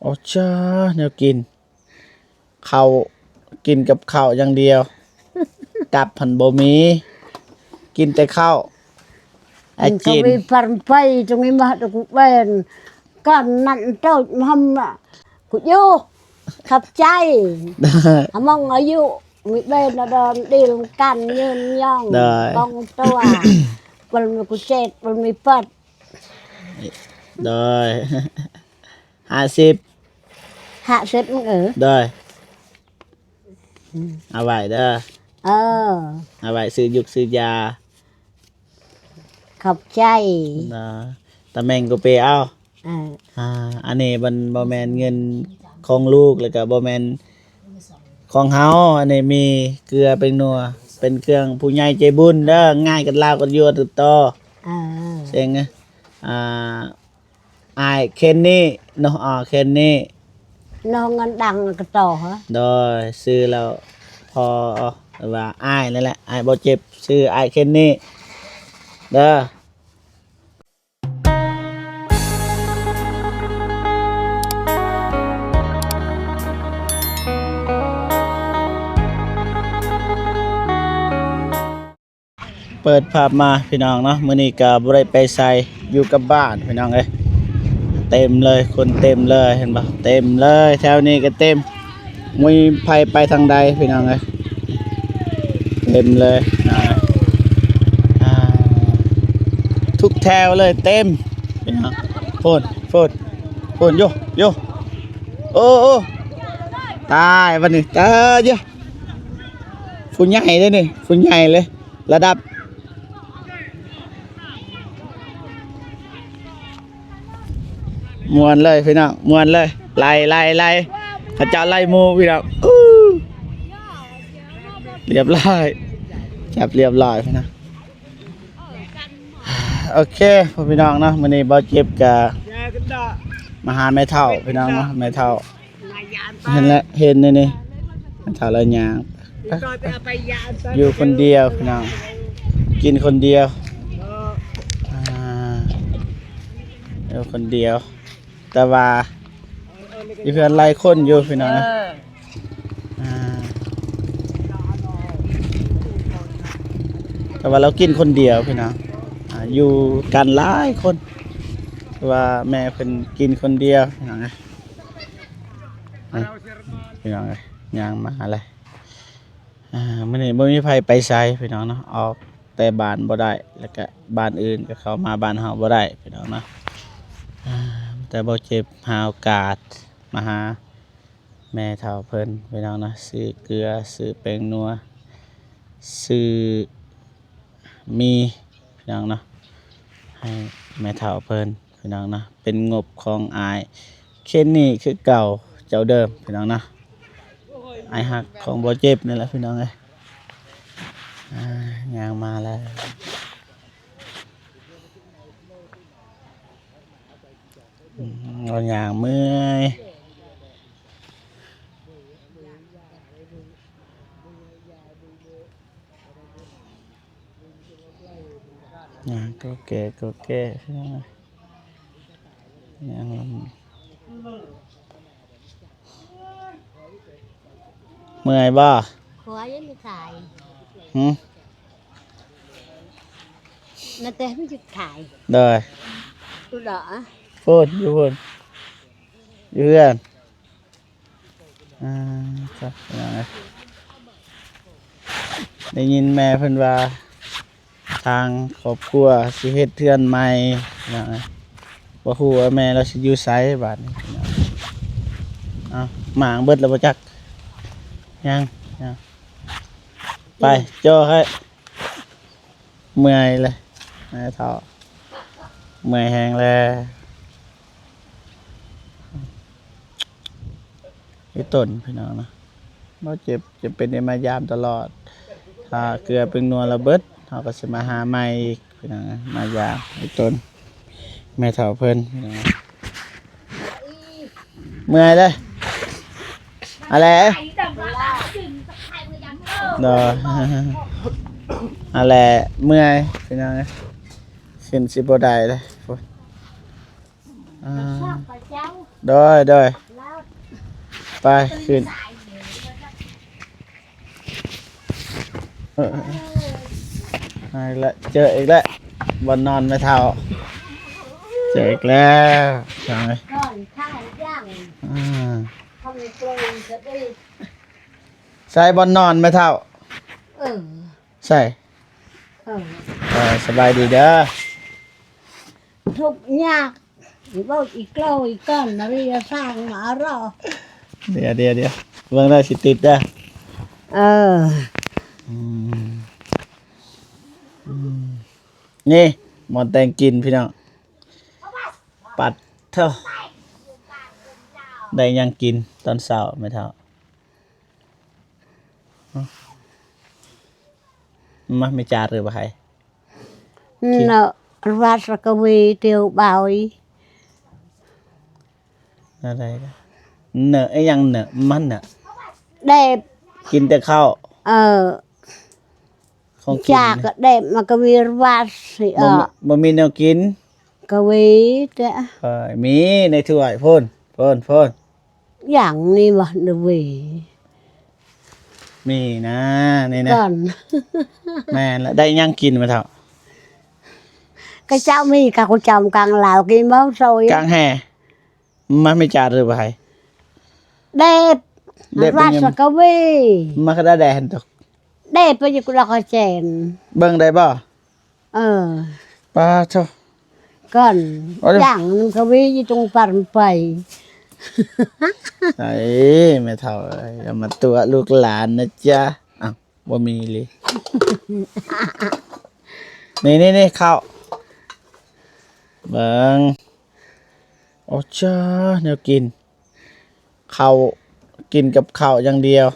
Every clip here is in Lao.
ໂອ້ ຈ້າ ແນວກິນ ເຂົ້າ ກິນກັບເຂົ້າຢ່າງດຽວ ກັບຫັ້ນບໍ່ມີ ກິນແຕ່ເຂົ້າ ອາຈິນ. Kami parmpay tungi mah tu ku ben. Kan nan tu maham ku yo. Khắp chay. Among ayu mi ben na don dil kan nyen nyong. Dai. Kong tua. Pel mi kucet, pel mi pet. ໂດຍ ຫ້າສິບ ຫ້າສິບ ເອີ ໂດຍ ອືມ ເອົາໄວ້ເດີ ເອີ ເອົາໄວ້ຊື້ຍຸກຊື້ຢາ ຂອບໃຈ ເດີ ຕາແມ່ງກໍໄປເອົາ ເອີ ອ່າ ອັນນີ້ມັນບໍ່ແມ່ນເງິນຂອງລູກ ແລ້ວກໍບໍ່ແມ່ນຂອງເຮົາ ອັນນີ້ມີເກືອແປ້ງນົວ ເປັນເຄື່ອງຜູ້ໃຫຍ່ໃຈບຸນເດີ ງ່າຍກັນລາວກັນຢູ່ຕໍ່ ເອີ ເສັງ ອ່າ ອ້າຍເຄນນີ້ເນາະ ອ້າຍເຄນນີ້ເນາະ ເງິນດັງກະຕໍ່ ໂດຍ ຊື່ແລ້ວພໍ ຫຼືວ່າອ້າຍນັ້ນແຫຼະ ອ້າຍບໍ່ເຈັບ ຊື່ອ້າຍເຄນນີ້ເດີ. ເປີດພາບມາພີ່ນ້ອງເນາະ ມື້ນີ້ກໍບໍ່ໄດ້ໄປໃສ ຢູ່ກັບບ້ານພີ່ນ້ອງເອີຍ ເຕັມເລີຍ ຄົນເຕັມເລີຍ ເຫັນບໍ່ ເຕັມເລີຍ ແຖວນີ້ກໍເຕັມ ບໍ່ມີໃຜໄປທາງໃດພີ່ນ້ອງເອີຍ ເຕັມເລີຍພີ່ນ້ອງເອີຍ ອ່າ ທຸກແຖວເລີຍ ເຕັມພີ່ນ້ອງ ໂພດ ໂພດ ໂພດ ໂຍ ໂຍ ໂອ້ ໂອ້ ຕາຍບັດນີ້ ຕາຍ ເຢີ ຜູ້ໃຫຍ່ເດ້ນີ້ ຜູ້ໃຫຍ່ເລີຍ ລະດັບ ມ່ວນເລີຍພີ່ນ້ອງ ມ່ວນເລີຍ ໄລ່ ໄລ່ ໄລ່ ເຂົາເຈົ້າໄລ່ໝູ່ພີ່ນ້ອງ ອູ້ ລຽບຮ້ອຍ ຈັບລຽບຮ້ອຍພີ່ນ້ອງ ໂອເຄ ພໍ່ພີ່ນ້ອງເນາະ ມື້ນີ້ບ່າວເຈັບກະມາຫາແມ່ເຖົ້າພີ່ນ້ອງເນາະ ແມ່ເຖົ້າ ເຫັນແລ້ວ ເຫັນນີ້ ນີ້ ແມ່ເຖົ້າລາວຍ່າງ ຢູ່ຄົນດຽວພີ່ນ້ອງ ກິນຄົນດຽວ ອ່າ ຢູ່ຄົນດຽວ ແຕ່ວ່າຢູ່ເຮືອນຫຼາຍຄົນຢູ່ພີ່ນ້ອງ ອ່າ ແຕ່ວ່າລາວກິນຄົນດຽວພີ່ນ້ອງ ອ່າ ຢູ່ກັນຫຼາຍຄົນ ແຕ່ວ່າແມ່ເພິ່ນກິນຄົນດຽວພີ່ນ້ອງ ອ່າ ພີ່ນ້ອງເອີຍ ຍ່າງມາແລ້ວ ອ່າ ມື້ນີ້ບໍ່ມີໃຜໄປໃສພີ່ນ້ອງເນາະ ອອກແຕ່ບ້ານບໍ່ໄດ້ ແລ້ວກະບ້ານອື່ນກໍເຂົ້າມາບ້ານເຮົາບໍ່ໄດ້ພີ່ນ້ອງເນາະ ອ່າ ແຕ່ບ່າວເຈັບຫາໂອກາດມາຫາ ແມ່ເຖົ້າເພິ່ນພີ່ນ້ອງເນາະ ຊື້ເກືອ ຊື້ແປ້ງນົວ ຊື້ໝີ່ພີ່ນ້ອງເນາະ ໃຫ້ແມ່ເຖົ້າເພິ່ນພີ່ນ້ອງເນາະ ເປັນງົບຂອງອ້າຍເຄນນີ້ຄືເກົ່າ ເຈົ້າເດີມພີ່ນ້ອງເນາະ ອ້າຍຮັກຂອງບ່າວເຈັບນີ້ແຫຼະພີ່ນ້ອງເອີຍ ອ່າ ຍ່າງມາແລ້ວ. ອືມ ເຮົາຍ່າງເມື່ອຍ ຍ່າງກໍແກ່ກໍແກ່ ຍ່າງລຳ ເມື່ອຍບໍ່? ຄວາຍຍັງມີຂາຍ. ຫື? ນາແຕ່ມັນຊິຂາຍ. ໂດຍ. ພຸ້ນເດາະ. ພຸ້ນ ຢູ່ພຸ້ນ ຢູ່ເຮືອນ. ອ່າ ໄດ້ຍິນແມ່ເພິ່ນວ່າ ທາງຄອບຄົວຊິເຮັດເຮືອນໃໝ່ ພີ່ນ້ອງເອີຍ ບໍ່ຮູ້ວ່າແມ່ລາວຊິຢູ່ໃສບາດນີ້ ພີ່ນ້ອງ. ເອົ້າ ໝາກເບິດແລ້ວບໍ່ຈັກ? ຍັງ ຍັງ ໄປ ຈ່ອໃຫ້ ເມື່ອຍເລີຍ ແມ່ເຖົ້າ ເມື່ອຍແຮງແລ້ວ. ອີ່ຕົນ ພີ່ນ້ອງເນາະ ບໍ່ເຈັບ ຈຳເປັນໄດ້ມາຢາມຕະຫຼອດ ຖ້າເກືອເປັນນົວລະເບິດ ເຮົາກໍຊິມາຫາໃໝ່ອີກ ພີ່ນ້ອງເອີຍ ມາຢາມອີ່ຕົນ ແມ່ເຖົ້າເພິ່ນ ພີ່ນ້ອງເອີຍ ເມື່ອຍເດ້ ອາແຫຼະ ໂດຍ ອາແຫຼະ ເມື່ອຍ ພີ່ນ້ອງເອີຍ ຂຶ້ນຊິບໍ່ໄດ້ເດ້. ອ່າ ໂດຍ ໂດຍ ໄປ ຂຶ້ນ ເອີ ເອົາອີກແລ້ວ ເຈີອີກແລ້ວ ບ່ອນນອນແມ່ເຖົ້າ ເຈີອີກແລ້ວ ເອີ ໃສບ່ອນນອນແມ່ເຖົ້າ? ເອີ ໃສ? ເອີ ເອີ ສະບາຍດີເດີ. ທຸກຍາກ ເວົ້າອີກເລົ່າອີກກ່ອນນະ ວິທະສາງມາເລາະ ດຽວໆໆ ເບິ່ງເດີ ຊິຕິດເດີ. ເອີ ອືມ ອືມ ນີ້ ໝໍ້ແຕ່ງກິນພີ່ນ້ອງ ປັດເທີ ໄດ້ຫຍັງກິນຕອນເຊົ້າແມ່ເຖົ້າ? ມາ ມີຈານຫຼືບໍ່ໃຫ້? ເນາະ ວາດສະກະເວຕຽວບາວອີ ແນວໃດ ເນາະ ອີຫຍັງເນາະ ມັນນະ ແດບ ກິນແຕ່ເຂົ້າ ເອີ ຂອງກິນ ຈາກະແດບ ມັນກະມີວາດຊິ ບໍ່ມີ ອອກ ບໍ່ມີແນວກິນ ກະເວແຕ່ ເອີ ມີໃນຖ້ວຍພຸ້ນ ພຸ້ນ ພຸ້ນ. ຢ່າງນີ້ວະ ເດເວ ມີນະ ນີ້ນະ ກ່ອນ ແມ່ນລະ ໄດ້ຫຍັງກິນແມ່ເຖົ້າ? ກະເຈົ້າມີກະກູຈຳກາງລາວ ກິນເມົາຊອຍ ກາງແຫ່ ມາ ມີຈານຫຼືບໍ່ໃຫ້? ແດບ ແດບ ວາດສະກະເວ ມາກະດາແດຫັ້ນຕົກ ແດບໄປຢູ່ກຸລະກະແຈນ ເບິ່ງໄດ້ບໍ່? ເອີ ປາໂທ ກ່ອນ ໂອ້ຍ ຢ່າງມັນກະເວຢູ່ຕົງປັນໄປ ໄອ້ ແມ່ເຖົ້າເອີຍ ຢ່າມາຕົວະລູກຫຼານນະຈ໊ະ. ອ້າວ ບໍ່ມີອີ່ຫຼີ ນີ້ໆໆ ເຂົ້າ ເບິ່ງ ໂອ້ຈາ ແນວກິນ ເຂົ້າ ກິນກັບເຂົ້າຢ່າງດຽວ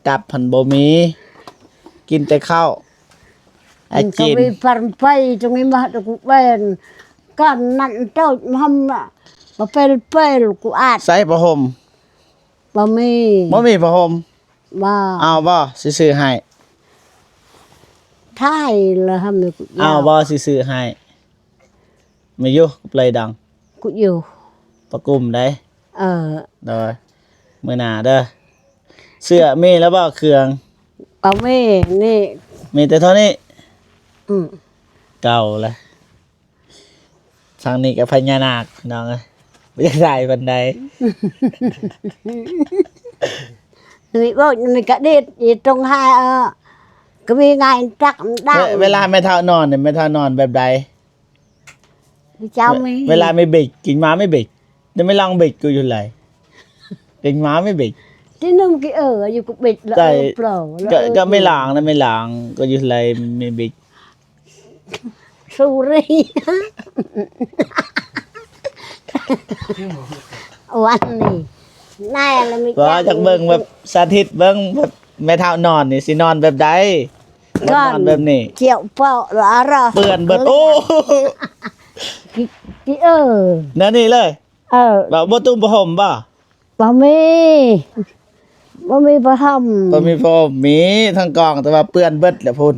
ກັບຫັ້ນບໍ່ມີ ກິນແຕ່ເຂົ້າ ອາເຈນ ກະເວປັນໄປ ຕົງນີ້ມາຕະກຸແບນ ການນັ້ນເຈົ້າມາ ມາເປັນເປັນ ກູອາດ ໃສ່ຜ້າຫົ່ມ ບໍ່ມີ ບໍ່ມີຜ້າຫົ່ມ ບໍ່ ເອົາບໍ່ ຊິຊື້ໃຫ້ ຖ່າຍລະຫັ້ນ ເອົາບໍ່ ຊິຊື້ໃຫ້ ມາຢູ່ກັບໄລດັງ ກູຢູ່ປະກຸມໄດ໋ ເອີ ໂດຍ ມື້ໜ້າເດີ ເສື້ອມີແລ້ວບໍ່ ເຄື່ອງ ເອົາມີ ນີ້ ມີແຕ່ເທົ່ານີ້ ອືມ ເກົ່າລະ ທາງນີ້ກໍພະຍານາກພີ່ນ້ອງເອີຍ ບໍ່ຢາກຖ່າຍປານໃດ ນີ້ເວົ້ານີ້ກະເດັດອີຕົງຫາ ກະມີງ່າຍຕັກດາວ ເວລາແມ່ເຖົ້ານອນນີ້ ແມ່ເຖົ້ານອນແບບໃດ? ເຈົ້າມີ ເວລາມີເບັກ ກິນມາມີເບັກ ແຕ່ມີລອງເບັກກູຢູ່ໄລ ກິນມາມີເບັກ ທີ່ໜຶ່ງກິເອີຢູ່ກະເບັກລະ ເອີ ເປົ່າ ກະ ກະມີລອງນະ ມີລອງກະຢູ່ໄລ ມີເບັກ ຊູຣີ ວັນນີ້ ນາຍລະມີ ວ່າຢາກເບິ່ງແບບສາທິດເບິ່ງແບບແມ່ເຖົ້ານອນນີ້ ຊິນອນແບບໃດ? ນອນແບບນີ້ ຈຽວເປາະລະອະຣະ ເປື້ອນເບິດ ໂອ້ ກິ ກິເອີ ແນວນີ້ເລີຍ ເອີ ບໍ່ ບໍ່ຕຸ້ມຜ້າຫົ່ມບໍ່? ບໍ່ມີ ບໍ່ມີຜ້າຫົ່ມ ບໍ່ມີຜ້າຫົ່ມ ມີທັງກອງ ແຕ່ວ່າເປື້ອນເບິດແລ້ວພຸ້ນ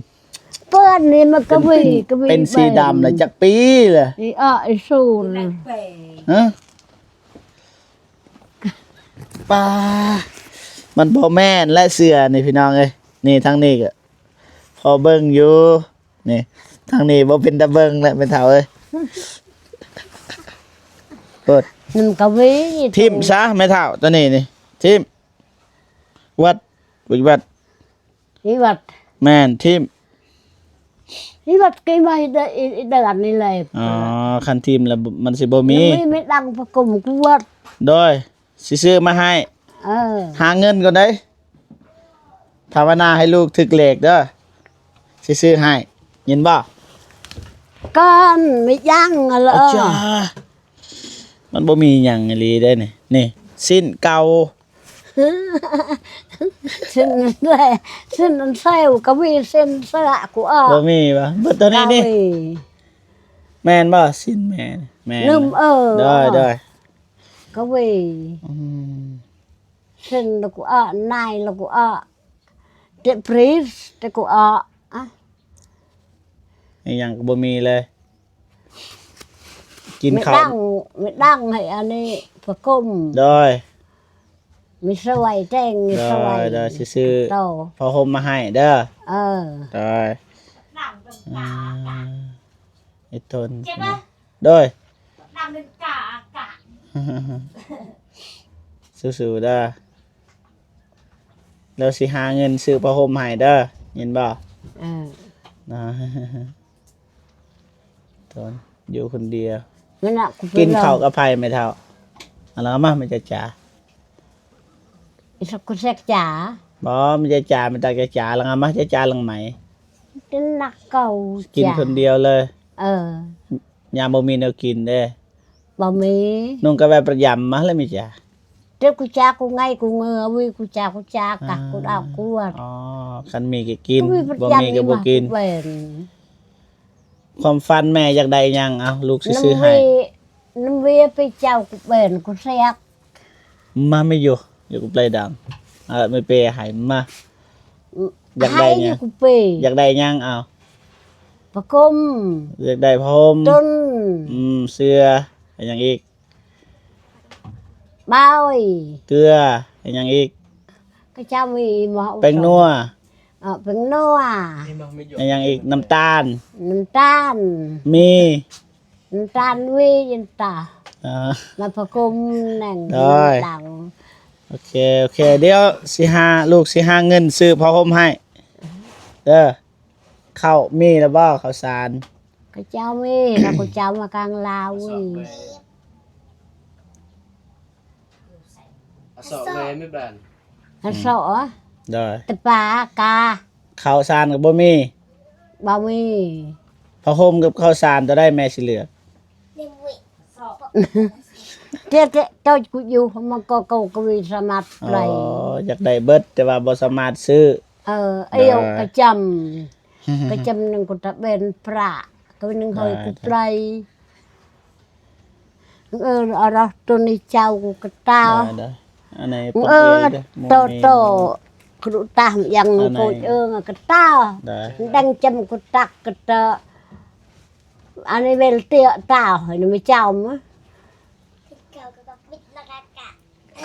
ເປື້ອນນີ້ມັນກະວີ ກະວີ ເປັນສີດຳແລ້ວຈັກປີແລ້ວ ອີອະ ອີສູນ ຮະ ປາ ມັນບໍ່ແມ່ນແລະເສື້ອນີ້ພີ່ນ້ອງເອີຍ ນີ້ທາງນີ້ກະພໍເບິ່ງຢູ່ ນີ້ ທາງນີ້ບໍ່ເປັນຕາເບິ່ງແຫຼະແມ່ເຖົ້າເອີຍ ໂພດ ມັນກະວີ ຖິ້ມຊະແມ່ເຖົ້າ ໂຕນີ້ນີ້ ຖິ້ມ ວັດ ວິວັດ ວິວັດ ແມ່ນ ຖິ້ມ ວິວັດ ກິນມາອີເດືອນນີ້ແຫຼະ ອໍ ຄັນຖິ້ມແລ້ວມັນຊິບໍ່ມີ ມີ ມີດັງປະກຸມກວດ ໂດຍ ຊິຊື້ມາໃຫ້ ເອີ ຫາເງິນກ່ອນເດ້ ພາວະນາໃຫ້ລູກຖືກເລກເດີ ຊິຊື້ໃຫ້ ຍິນບໍ່? ກ່ອນ ມີຫຍັງລະ ເອີ ມັນບໍ່ມີຫຍັງອີ່ຫຼີເດ້ນີ້ ນີ້ ສິ້ນເກົ່າ ສິ້ນ ສິ້ນອັນແຊວກະມີ ສິ້ນສະລະກູອາ ບໍ່ມີຫວາ? ເບິດໂຕນີ້ນີ້ ແມ່ນບໍ່? ສິ້ນແມ່ ແມ່ນ ໜຶ່ງ ເອີ ໂດຍ ໂດຍ ກະວີ ອືມ ເຊັນລະກຸອະ ນາຍລະກຸອະ ເຕະປຣີສ ຕະກຸອະ ອະ ອີຫຍັງກໍບໍ່ມີເລີຍ ກິນເຂົ້າ ມີດັງ ມີດັງໃຫ້ອັນນີ້ ພະກົມ ໂດຍ ມີສວຍແຕ່ງມີສວຍ ໂດຍ ໂດຍ ຊິຊື້ ໂຕ ຜ້າຫົ່ມມາໃຫ້ເດີ ເອີ ໂດຍ ອ່າ ອີ່ຕົນ ໂດຍ ສູ້ໆເດີ ແລ້ວຊິຫາເງິນຊື້ຜ້າຫົ່ມໃຫ້ເດີ ຍິນບໍ່? ເອີ ນະ ຕອນຢູ່ຄົນດຽວ ນັ້ນນະ ກິນເຂົ້າກັບໃຜແມ່ເຖົ້າ? ອັນລະມາ ແມ່ຈາຈາ ອີສັກກຸແຊກຈາ ບໍ່ ແມ່ຈາຈາ ແມ່ຕາຈາຈາ ລະມາ ຈາຈາ ລະໄໝ ກິນນັກເກົ່າ ກິນຄົນດຽວເລີຍ ເອີ ຍາມບໍ່ມີແນວກິນເດ້ ບໍ່ມີ ນຸ່ງກະແວປະຢຳມາແລ້ວແມ່ຈາ ເຈັບກູຈາກູໄງກູເງືອວິກູຈາກູຈາກະກູດອາກວດ ອໍ ຄັນມີກະກິນ ບໍ່ມີກະບໍ່ກິນ ຄວາມຝັນແມ່ຢາກໄດ້ຫຍັງ? ເອົາ ລູກຊິຊື້ໃຫ້ ນ້ຳເວ ນ້ຳເວໄປເຈົ້າກູແບນກູແຊກ ມາ ມີຢູ່ ຢູ່ກູໄປດັງ ເອີ ແມ່ເປໃຫ້ມາ ຢາກໄດ້ຫຍັງ? ຢາກໄດ້ຫຍັງ? ເອົາ ຜ້າຫົ່ມ ຢາກໄດ້ຜ້າຫົ່ມ ຕົ້ນ ອືມ ເສື້ອ ຫຍັງອີກ? ບາຍ ເກືອ ຫຍັງອີກ? ກະຈະມີໝໍ້ ແປ້ງນົວ ເອີ ແປ້ງນົວ ຫຍັງອີກ? ນ້ຳຕານ ນ້ຳຕານ ມີ ນ້ຳຕານ ມີ ຍັນຕາ ອ່າ ມາປະກົມແໜ່ງ ໂດຍ ດັງ ໂອເຄ ໂອເຄ ດຽວຊິຫາ ລູກຊິຫາເງິນຊື້ຜ້າຫົ່ມໃຫ້ເດີ ເຂົ້າມີແລ້ວບໍ່? ເຂົ້າສານ ເຂົາເຈົ້າມີ ແລ້ວເຂົາເຈົ້າມາກາງລາວ ອາເຊາະແວ ອາເຊາະແວ ແມ່ບ້ານ ອາເຊາະ ອືມ ໂດຍ ແຕ່ປາກາ ເຂົ້າສານກໍບໍ່ມີ ບໍ່ມີ ຜ້າຫົ່ມກັບເຂົ້າສານ ໂຕໃດແມ່ຊິເລືອກ? ເທ ເທ ໂຕດກູຢູ່ ມັນກໍ ກໍ ກໍບໍ່ສາມາດໄປ ອໍ ຢາກໄດ້ເບິດ ແຕ່ວ່າບໍ່ສາມາດຊື້ ເອີ ໂດຍ ອຽວກະຈຳ ກະຈຳໜຶ່ງກູຕະເບັນພຣະ ກະໜຶ່ງເຮີຍກູໄປ ເອີ ອາຣະໂຕນີ້ເຈົ້າກູກະຕາ ໂດຍ ໂດຍ ອັນນີ້ ເອີ ໂຕ ໂຕ ກະດູຕາ ຍັງໂກດເອີງກະຕາ ໂດຍ ດັງຈຳກູຕັກກະຕາ ອັນນີ້ເວລເຕຍຕາ ໃຫ້ນຳເຈົ້າມາ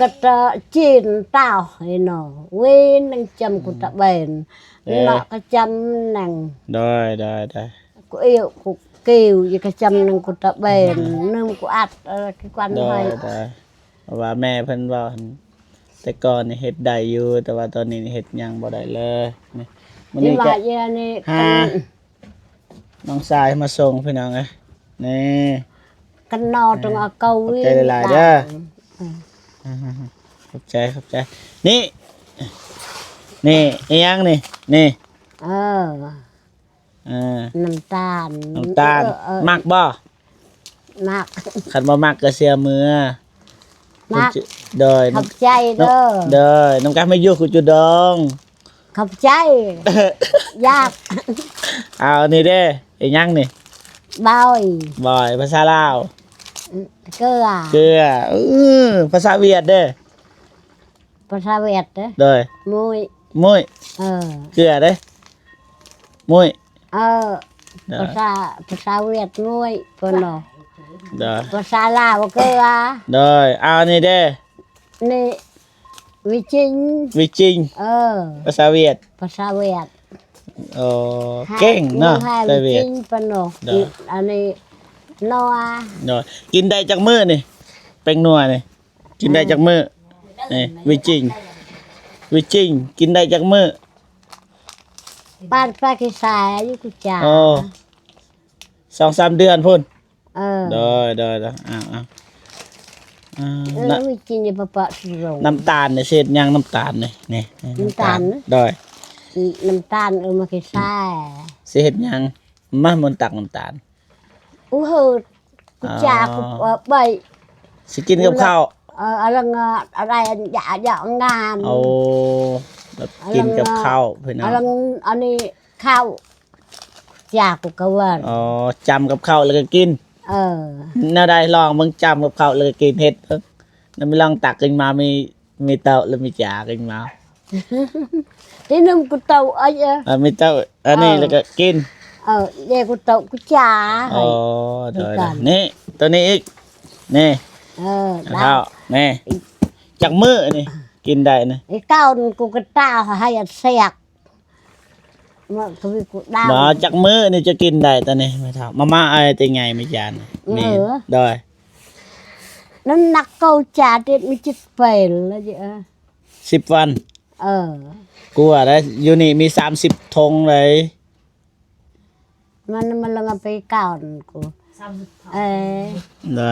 ກະຕະຈີນຕາວໃຫ້ໜໍ ເວນໜຶ່ງຈຳກຸຕະແບນ ເນາະກະຈຳໜຶ່ງ ໂດຍ ໂດຍ ໂດຍ ກູເອວກູເກວ ຍະກະຈຳໜຶ່ງກຸຕະແບນ ໜຶ່ງກູອັດ ເອີ ຄືກັນໃຫ້ ໂດຍ ໂດຍ ເພາະວ່າແມ່ເພິ່ນເວົ້າ ແຕ່ກ່ອນນີ້ເຮັດໄດ້ຢູ່ ແຕ່ວ່າຕອນນີ້ເຮັດຫຍັງບໍ່ໄດ້ເລີຍ ນີ້ ມື້ນີ້ກະ ຫາ ນ້ອງຊາຍມາສົ່ງພີ່ນ້ອງເອີຍ ນີ້ ກັນນອຕອງອາເກົາ ຂອບໃຈຫຼາຍໆເດີ ຂອບໃຈ ຂອບໃຈ ນີ້ ນີ້ ອີຫຍັງນີ້ ນີ້ ເອີ ເອີ ນ້ຳຕານ ນ້ຳຕານ ເອີ ເອີ ມັກບໍ່? ມັກ ຄັນບໍ່ມັກກໍເສຍເມືອ ມັກ ໂດຍ ຂອບໃຈເດີ ໂດຍ ນ້ຳກາມາຢູ່ຄູຈຸດອງ ຂອບໃຈ ຢາກ ເອົານີ້ເດ້ ອີຫຍັງນີ້? ບອຍ ບອຍ ພາສາລາວ ເກືອ ເກືອ ເອີ ພາສາຫວຽດເດ້? ພາສາຫວຽດເດ້ ໂດຍ ມຸ້ຍ ມຸ້ຍ ເອີ ເກືອເດ້ ມຸ້ຍ ເອີ ໂດຍ ພາສາ ພາສາຫວຽດມຸ້ຍເພິ່ນເນາະ ໂດຍ ພາສາລາວເກືອ ໂດຍ ເອົານີ້ເດ້ ນີ້ ວິຈິງ ວິຈິງ ເອີ ພາສາຫວຽດ ພາສາຫວຽດ ໂອ້ ເກັ່ງເນາະ ພາສາຫວຽດ ເປັນເນາະ ໂດຍ ອັນນີ້ນົວ ໂດຍ ກິນໄດ້ຈັກມື້ນີ້ ແປ້ງນົວນີ້ ກິນໄດ້ຈັກມື້? ນີ້ ວິຈິງ ວິຈິງ ກິນໄດ້ຈັກມື້? ປານປາກິສາຍຢູ່ກຸຈາ ໂອ້ ສອງສາມເດືອນພຸ້ນ ເອີ ໂດຍ ໂດຍ ໂດຍ ອ້າວ ອ້າວ ເອີ ວິຈິງນີ້ປະປະ ນ້ຳຕານນີ້ຊິເຮັດຫຍັງ? ນ້ຳຕານນີ້ ນີ້ ນ້ຳຕານ ນ້ຳຕານ ໂດຍ ນ້ຳຕານ ເອີ ມາກິສາຍ ຊິເຮັດຫຍັງ? ມາ ມັນຕັກນ້ຳຕານ ອູເຮີດ ກູຈາ ກູເອີ ເບຍ ຊິກິນກັບເຂົ້າ ເອີ ອະລະງາ ອະໄລ ຢາ ຢາງານ ໂອ້ ແບບກິນກັບເຂົ້າ ພີ່ນ້ອງ ອະລະ ອັນນີ້ເຂົ້າ ຈາ ກູກະວານ ອໍ ຈຳກັບເຂົ້າແລ້ວກໍກິນ ເອີ ແນວໃດ? ລອງເບິ່ງ ຈຳກັບເຂົ້າແລ້ວກໍກິນ ເຮັດເບິ່ງ ແລ້ວມາລອງຕັກຂຶ້ນມາ ມີ ມີເຕົ້າ ແລ້ວມີຈາຂຶ້ນມາ ທີ່ໜຶ່ງກູເຕົ້າ ເອີຍ ເອີ ມີເຕົ້າ ອັນນີ້ ເອີ ແລ້ວກໍກິນ ເອີ ເດ ກູເຕົ້າ ກູຈາ ອໍ ໂດຍ ນີ້ ໂຕນີ້ອີກ ນີ້ ເອີ ເຂົ້າ ນີ້ ຈັກມື້ນີ້? ກິນໄດ້ນະ. ໄອ້ກ້ອນກູກະຕາໃຫ້ອັດສຽກ ມາກະວິກູດາວ ບໍ່ ຈັກມື້ນີ້ຈະກິນໄດ້ຕອນນີ້ແມ່ເຖົ້າ? ມາມ່າອ້າຍແຕ່ໃຫຍ່ແມ່ຈານ ເອີ ນີ້ ໂດຍ ນ້ຳໜັກເຂົາຈາຕິດມີເຈັດແປນແລ້ວເອີ ສິບວັນ ເອີ ກວ່າໄດ໋ ຢູ່ນີ້ມີສາມສິບຖົງໄດ໋. ມັນ ມັນລະງາໄປກ່ອນກູ ສາມສິບ ເອີ ໄດ້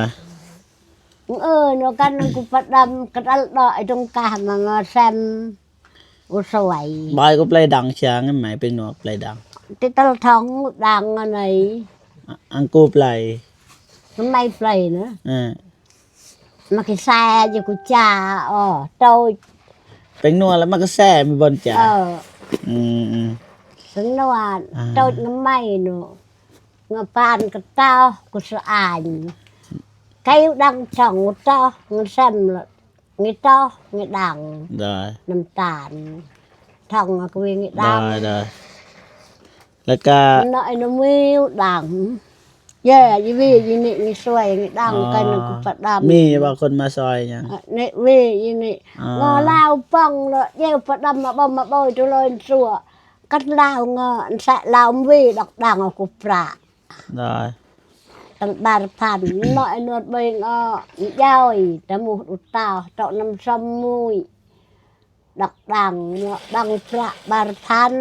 ເອີ ນອກກັນນັ້ນກູປະດຳກະດັນດອກໄອ້ຕົງກາມາງາແຊມ ອູສວຍ ບາຍກູໄປດັງຊາງໄໝເປັນນອກໄປດັງ ຕິດຕະລະທອງດັງອັນໄນ ອັງກູໄປ ມັນໄມໄປນະ ເອີ ມັກກະແຊຢູ່ກູຈາ ອໍ ໂຕຍ ເປັນນົວແລ້ວມັກກະແຊມີບ່ອນຈາ ເອີ ອືມໆ ເປັນນົວ ອ່າ ໂຕຍນ້ຳໄມເນາະ ງາປານກະຕໍ ກຸສອາຍ ໄກ່ດັງຊ່ອງຕອ ງາແຊມລະ ງາຕອ ງາດັງ ໂດຍ ນ້ຳຕານ ທອງກະວິງາດັງ ໂດຍໆ ແລ້ວກະ ນ້ອຍນະມີວດັງ ແຍ່ ຢີວີ ຢີນິ ງາຊ່ວຍ ງາດັງ ອໍ ກັນນະກູປະດຳ ມີບໍ່ຄົນມາຊ່ອຍຫຍັງ ເອີ ນິ ວີ ອີນິ ອໍ ງາລາວປອງລະ ເຢວປະດຳມາບໍ່ມາບໍ່ໂຕລອຍຊົ່ວ ກັນລາວງາ ອັນສະລາວມີດອກດັງອອກກູປະ ໄດ້ ຕັນບາຣພັນ ນ້ອຍນວດເບັງອອກ ຢອຍ ຕະມຸດອຸຕາ ເຕາະນ້ຳຊຳມຸຍ ດອກດັງ ເນາະ ດັງພະບາຣພັນ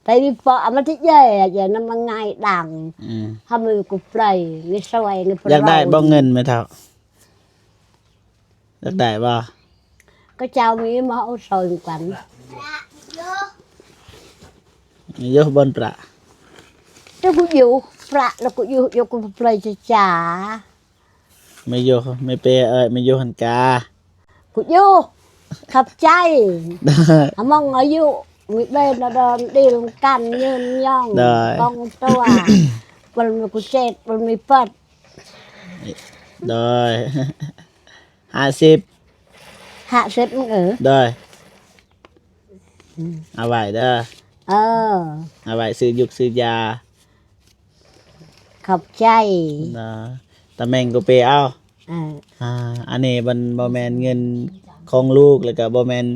ໄປວິເປາະອາມາຕິເຢ ເຢນຳມາງ່າຍດັງ ອືມ ຫາມືກູໄປ ງາຊ່ວຍ ງາປະ ຢາກໄດ້ບໍ່ເງິນແມ່ເຖົ້າ? ຢາກໄດ້ບໍ່? ເຂົາເຈົ້າມີມາເອົາຊ່ອຍກັນ ມີຢູ່ບ່ອນປະ ເຈົ້າກູຢູ່ປະ ແລ້ວກູຢູ່ ຢູ່ກູໄປຈະຈາ ມີຢູ່ ມີເປເອີຍ ມີຢູ່ຫັ້ນກາ ກູຢູ່ ຂອບໃຈ ອາມອງອາຍຸ ມີເບນດອນດີນກັນຍືນຍອງ ໄດ້ ກອງຕົວ ບໍ່ມີກູເຈັດ ບໍ່ມີເປີດ ໂດຍ ຫ້າສິບ ຫ້າສິບ ເອີ ໂດຍ ອືມ ເອົາໄວ້ເດີ ເອີ ເອົາໄວ້ຊື້ຢຸກຊື້ຢາ ຂອບໃຈ ໂດຍ ຕາແມ່ງກໍໄປເອົາ ເອີ ອ່າ ອັນນີ້ມັນບໍ່ແມ່ນເງິນຂອງລູກ ແລ້ວກໍບໍ່ແມ່ນ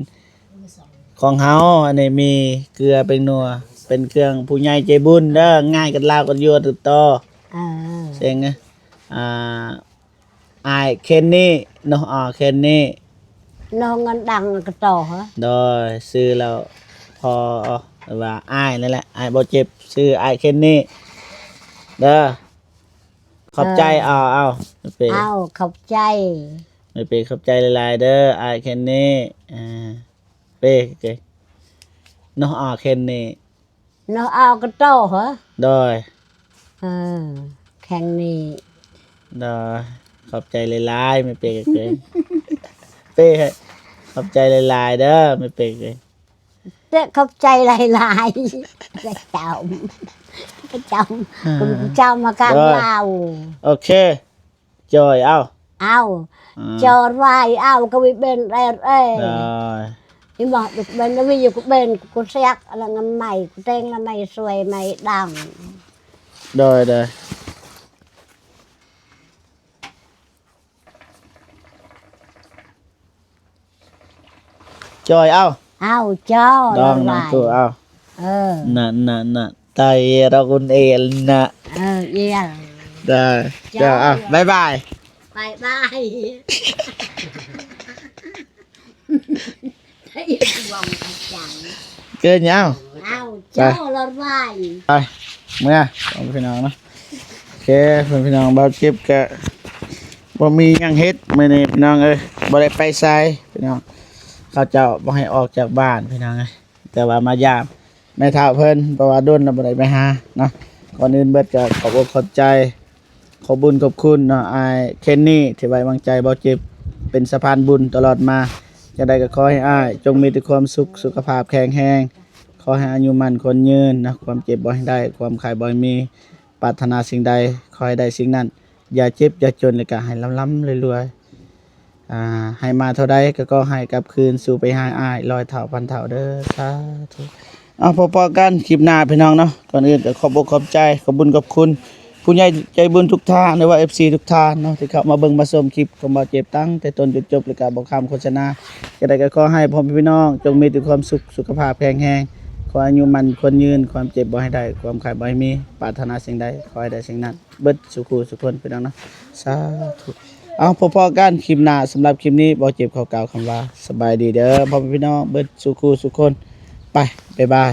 ຂອງເຮົາ ອັນນີ້ມີເກືອເປັນນົວ ເປັນເຄື່ອງຜູ້ໃຫຍ່ໃຈບຸນເດີ ງ່າຍກັນລາວກັນຢູ່ເຕີບໂຕ ເອີ ເສັງ ອ່າ ອ້າຍເຄນນີ້ເນາະ ອ້າຍເຄນນີ້ເນາະ ເງິນດັງກະໂຕ ໂດຍ ຊື່ແລ້ວພໍວ່າອ້າຍນັ້ນແຫຼະ ອ້າຍບໍ່ເຈັບ ຊື່ອ້າຍເຄນນີ້ເດີ ຂອບໃຈ ເອີ ເອົາ ເອົາ ເປັນ ເອົາ ຂອບໃຈ ແມ່ເປັນ ຂອບໃຈຫຼາຍໆເດີ ອ້າຍເຄນນີ້ ເອີ ເປັນ ເນາະ ອ້າຍເຄນນີ້ ເນາະ ເອົາກະໂຕເຮີ ໂດຍ ເອີ ແຂ່ງນີ້ ໂດຍ ຂອບໃຈຫຼາຍໆ ແມ່ເປັກເອີຍ ເປັກ ຂອບໃຈຫຼາຍໆເດີ ແມ່ເປັກເອີຍ ເປັກ ຂອບໃຈຫຼາຍໆ ພະເຈົ້າ ພະເຈົ້າ ອ່າ ພະເຈົ້າມາການ ໂດຍ ລາວ ໂອເຄ ຈອຍເອົາ ເອົາ ອ່າ ຈອຍໄວ້ເອົາ ກະວິເບັນແອດເອ ໂດຍ ອີໝໍດຸກເບັນ ວິຢູ່ກຸເບັນ ກຸສຽກ ອະລະງາມໄມ ກຸເຕັງລະໄມ ສວຍໄມດັງ ໂດຍ ໂດຍ ຈອຍເອົາ ເອົາ ຈອຍ ດອງນຳຕູ້ເອົາ ເອີ ນະ ນະ ນະ ໄຕເຣາກຸນເອນນະ ເອີ ເອີ ໄດ້ ເຈົ້າ ເຈົ້າ ເອົາ ບາຍບາຍ ບາຍບາຍ ເກີນຍາວ ເອົາ ເຈົ້າລະໄວ ໄປ ເມືອ ພີ່ນ້ອງເນາະ ໂອເຄ ພີ່ນ້ອງ ບ່າວຈິບກະບໍ່ມີຫຍັງເຮັດມື້ນີ້ ພີ່ນ້ອງເອີຍ ບໍ່ໄດ້ໄປໃສ ພີ່ນ້ອງ ເຂົາເຈົ້າບໍ່ໃຫ້ອອກຈາກບ້ານ ພີ່ນ້ອງເອີຍ ແຕ່ວ່າມາຢາມແມ່ເຖົ້າເພິ່ນ ເພາະວ່າດົນລະບໍ່ໄດ້ໄປຫາເນາະ ກ່ອນອື່ນເບິດກະຂອບອົກຂອບໃຈ ຂອບບຸນຂອບຄຸນເນາະ ອ້າຍເຄນນີ້ ທີ່ໄວ້ວາງໃຈບ່າວຈິບເປັນສະພານບຸນຕະຫຼອດມາ ຈັ່ງໃດກໍຂໍໃຫ້ອ້າຍຈົ່ງມີແຕ່ຄວາມສຸກ ສຸຂະພາບແຂງແຮງ ຂໍໃຫ້ອາຍຸໝັ້ນຂວັນຍືນເນາະ ຄວາມເຈັບບໍ່ໃຫ້ໄດ້ ຄວາມໄຂ້ບໍ່ໃຫ້ມີ ປາດຖະໜາສິ່ງໃດຂໍໃຫ້ໄດ້ສິ່ງນັ້ນ ຢ່າເຈັບຢ່າຈົນ ແລ້ວກໍໃຫ້ລ່ຳໆລວຍໆ ອ່າ ໃຫ້ມາເທົ່າໃດກໍຂໍໃຫ້ກັບຄືນສູ່ໄປຫາອ້າຍຮ້ອຍເທົ່າພັນເທົ່າເດີ ສາທຸ ເອົາ ພໍ້ໆກັນຄລິບໜ້າ ພີ່ນ້ອງເນາະ ກ່ອນອື່ນກໍຂອບອົກຂອບໃຈ ຂອບບຸນຂອບຄຸນ ຜູ້ໃຫຍ່ໃຈບຸນທຸກທ່ານ ຫຼືວ່າ ເອັຟຊີ ທຸກທ່ານເນາະ ທີ່ເຂົ້າມາເບິ່ງມາຊົມຄລິບຂອງບ່າວເຈັບຕັ້ງແຕ່ຕົ້ນຈົນຈົບ ແລ້ວກໍບໍ່ຄຳໂຄສະນາ. ຈັ່ງໃດກໍຂໍໃຫ້ພໍ່ແມ່ພີ່ນ້ອງຈົ່ງມີແຕ່ຄວາມສຸກ ສຸຂະພາບແຂງແຮງ, ຂໍອາຍຸໝັ້ນຂວັນຍືນ, ຄວາມເຈັບບໍ່ໃຫ້ໄດ້, ຄວາມໄຂ້ບໍ່ໃຫ້ມີ, ປາດຖະໜາສິ່ງໃດຂໍໃຫ້ໄດ້ສິ່ງນັ້ນ ເບິດສູ່ຄູ່ສູ່ຄົນ ພີ່ນ້ອງເນາະ. ສາທຸ. ເອົາ ພໍ້ໆກັນຄລິບໜ້າ. ສຳລັບຄລິບນີ້ ບ່າວເຈັບຂໍກ່າວຄຳວ່າ ສະບາຍດີເດີ ພໍ່ແມ່ພີ່ນ້ອງເບິດສູ່ຄູ່ສູ່ຄົນ. ໄປ ບາຍບາຍ.